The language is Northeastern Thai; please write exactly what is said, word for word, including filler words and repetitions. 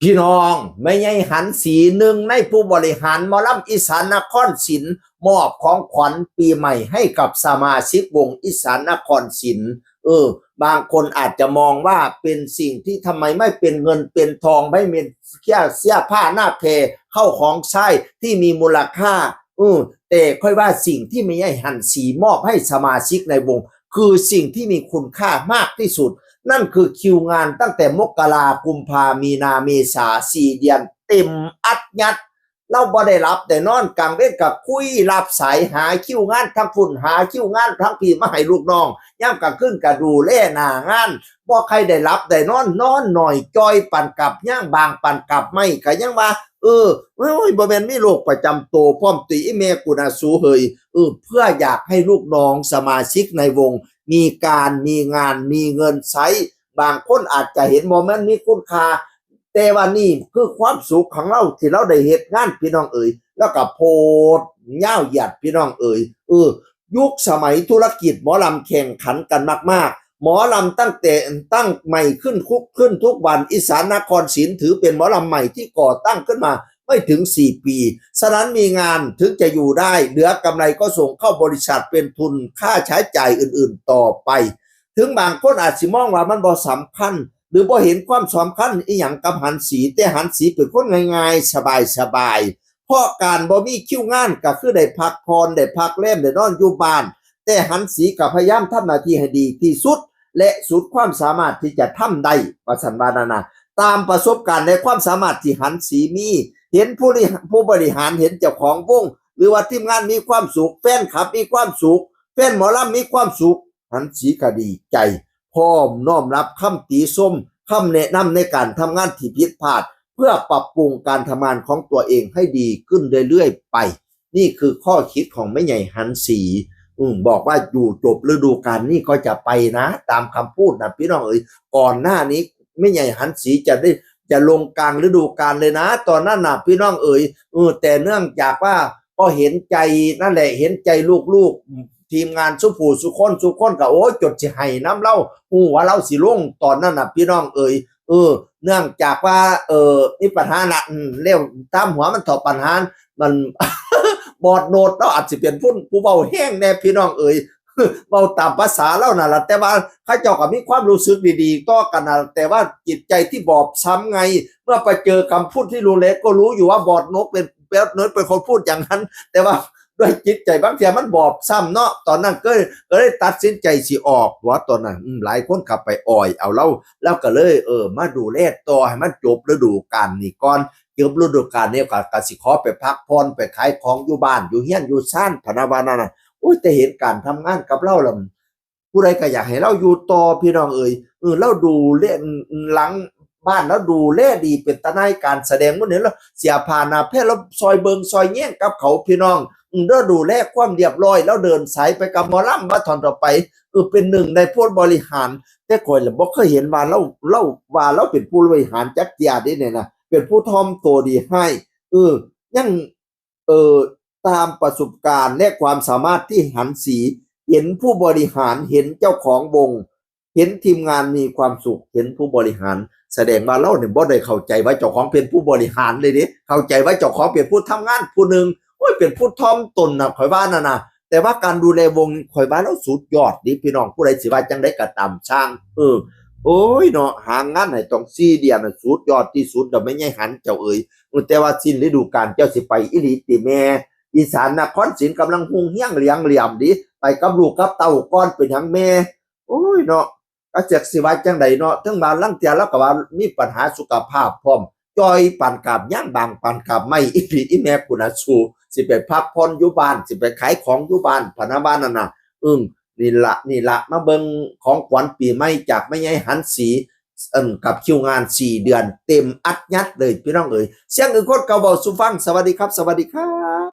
พี่น้อง แม่ใหญ่หันศรี หนึ่งในผู้บริหารหมอลำอีสานนครศิลป์ มอบของขวัญปีใหม่ให้กับสมาชิกวงอีสานนครศิลป์ เออ บางคนอาจจะมองว่าเป็นสิ่งที่ทำไมไม่เป็นเงินเป็นทอง ไม่เป็นเสื้อเสื้อผ้าหน้าแพร เข้าของใช้ที่มีมูลค่า เออ แต่ค่อยว่าสิ่งที่แม่ใหญ่หันศรีมอบให้สมาชิกในวง คือสิ่งที่มีคุณค่ามากที่สุด นั่นคือคิวงานตั้งแต่มกรา กุมภา มีนา เมษา สี่เดือนเต็มอัดยัด เราบ่ได้หลับได้นอน กลางเว็นก็คุยรับสาย หาคิวงานทั้งพุ้น หาคิวงานทั้งพี้มาให้ลูกน้อง ยามกลางคืนก็ดูแลหน้างาน บ่ใค่ได้หลับได้นอน นอนหน่อย จ่อยปานกับหญ้า บางปานกับไม้ ก็ยังว่า เออ โอ้ย บ่แม่นมีโรคประจำตัวพร้อมติอีแม่กูนะสูเฮย เออ เพื่ออยากให้ลูกน้องสมาชิกในวง มีการมีงาน มีเงินใช้ บางคนอาจจะเห็นบ่แม่นมีคุณค่า แต่ว่านี่คือความสุขของเราที่เราได้เฮ็ดงาน พี่น้องเอ๋ย แล้วก็โพสต์ยาวเหยียด พี่น้องเอ๋ย เออ ยุคสมัยธุรกิจหมอลำแข่งขันกันมากๆ หมอลำตั้งแต่ตั้งใหม่ขึ้นคุกขึ้นทุกวัน อีสานนครศิลป์ถือเป็นหมอลำใหม่ที่ก่อตั้งขึ้นมาไม่ถึงสี่ปี ฉะนั้นมีงานถึงจะอยู่ได้ เหลือกำไรก็ส่งเข้าบริษัทเป็นทุนค่าใช้จ่ายอื่นๆต่อไป ถึงบางคนอาจสิมองว่ามันบ่สำคัญ หรือบ่เห็นความสำคัญอีหยังกับหันศรี แต่หันศรีเป็นคนง่ายๆ สบายๆ เพราะการบ่มีคิวงานก็คือได้พักผ่อน ได้พักแรม ได้นอนอยู่บ้าน แต่หันศรีก็พยายามทำหน้าที่ให้ดีที่สุด และสุดความสามารถที่จะทำได้ ว่าซั่นว่านั่นนะ ตามประสบการณ์และความสามารถที่หันศรีมี เห็นผู้บริหาร ผู้บริหาร เห็นเจ้าของวง หรือว่าทีมงานมีความสุข แฟนคลับมีความสุข แฟนหมอลำมีความสุข หันศรีก็ดีใจ พร้อมน้อมรับคำติชม คำแนะนำในการทำงานที่ผิดพลาด เพื่อปรับปรุงการทำงานของตัวเองให้ดีขึ้นเรื่อยๆไป นี่คือข้อคิดของแม่ใหญ่หันศรี อืม บอกว่าอยู่จบฤดูกาลนี้ก็จะไปนะ ตามคำพูดนะพี่น้องเอ๋ย ก่อนหน้านี้แม่ใหญ่หันศรีจะได้ จะลงกลางฤดูกาลเลยนะ ตอนนั้นน่ะพี่น้องเอ๋ย เออ แต่เนื่องจากว่าก็เห็นใจนั่นแหละ เห็นใจลูกๆ ทีมงานสุผู้สุคน สุคนก็ โอ้ย จนสิไห้นำลาว ฮู้ว่าลาวสิลงตอนนั้นน่ะ พี่น้องเอ๋ย เออ เนื่องจากว่า เออ มีปัญหาละ อืม แล้วตามหัวมันเถาะปัญหา มัน บอดโนดลาวอาจสิเป็นผู้ ผู้เว้าแฮงแน่ พี่น้องเอ๋ย เว้าตามภาษาลาวนั่นล่ะ แต่ว่าเขาเจ้าก็มีความรู้สึกดีๆต่อกันน่ะ แต่ว่าจิตใจที่บอบช้ำไง เมื่อไปเจอคำพูดที่รุนแรง ก็รู้อยู่ว่าบอดโนดเป็น บอดโนดเป็นคนพูดอย่างนั้น แต่ว่าด้วยจิตใจบางเทื่อมันบอบช้ำเนาะ ตอนนั้นก็ ก็เลยตัดสินใจสิออก ว่าตอนนั้น อืม หลายคนก็ไปอ่อยเอาลาว ลาวก็เลย เออ มาดูแลต่อให้มันจบฤดูกาลนี้ก่อน จบฤดูกาลนี้ก็ ก็สิขอไปพักผ่อน ไปขายของอยู่บ้าน อยู่เฮือนอยู่ซาน พะนะว่านั่นน่ะ โอ้ย แต่เห็นการทำงานกับลาวแล้ว ผู้ใดก็อยากให้ลาวอยู่ต่อ พี่น้องเอ๋ย เออ ลาวดูแลหลังบ้าน ลาวดูแลดี เป็นตาหน่ายการแสดง มื้อนี้ลาวเสียผ้าหน้าแพร ลาวซอยเบิ่งซอยแยงกับเขา พี่น้อง อืม ลาวดูแลความเรียบร้อย ลาวเดินสายไปกับหมอลำ ว่าตอนต่อไป เออ เป็นหนึ่งในผู้บริหาร แต่ข้อยละบ่เคยเห็นว่าลาว ลาว ว่าลาวเป็นผู้บริหารจักเทื่อเด้เนี่ยนะ เป็นผู้ถ่อมตัวดีให้ เออ ยัง เออ ตามประสบการณ์และความสามารถที่หันศรี เห็นผู้บริหาร เห็นเจ้าของวง เห็นทีมงานมีความสุข เห็นผู้บริหาร แสดงว่าลาวเนี่ยบ่ได้เข้าใจว่าเจ้าของเป็นผู้บริหารเลยเด้ เข้าใจว่าเจ้าของเป็นผู้ทำงานผู้หนึ่ง โอ้ย เป็นผู้ถ่อมตนน่ะ ข้อยว่านั่นน่ะ แต่ว่าการดูแลวงนี่ข้อยว่าลาวสุดยอดเด้ พี่น้อง ผู้ใดสิว่าจั่งใดก็ตามช่าง เออ โอ้ยเนาะ หางานให้ต้องสี่เดือนน่ะ สุดยอดที่สุดแล้ว แม่ใหญ่หันเจ้าเอ๋ย เออ แต่ว่าสิ้นฤดูกาลเจ้าสิไปอีหลีติแม่ อีสานนครศิลป์กำลังฮุ่งเฮืองเหลืองเหลี่ยมดี ไปกับลูกกับเต้าก่อน เป็นหยังแม่ โอ้ยเนาะ ก็จักสิว่าจั่งใดเนาะ ถึงว่าลางเทื่อลาวก็ว่ามีปัญหาสุขภาพพร้อม จ่อยปานกาบหญ้า บางปานกาบไม้ อีหลีอีแม่กูนะสู สิไปพักผ่อนอยู่บ้าน สิไปขายของอยู่บ้าน พะนะว่านั่นน่ะ อืม นี่ละ นี่ละ มาเบิ่งของขวัญปีใหม่จากแม่ใหญ่หันศรี เอิ่ม กับคิวงานสี่เดือนเต็มอัดยัดเลย พี่น้องเอ๋ย เสียงอื่นคนเก่าเว้าสู่ฟัง สวัสดีครับ สวัสดีครับ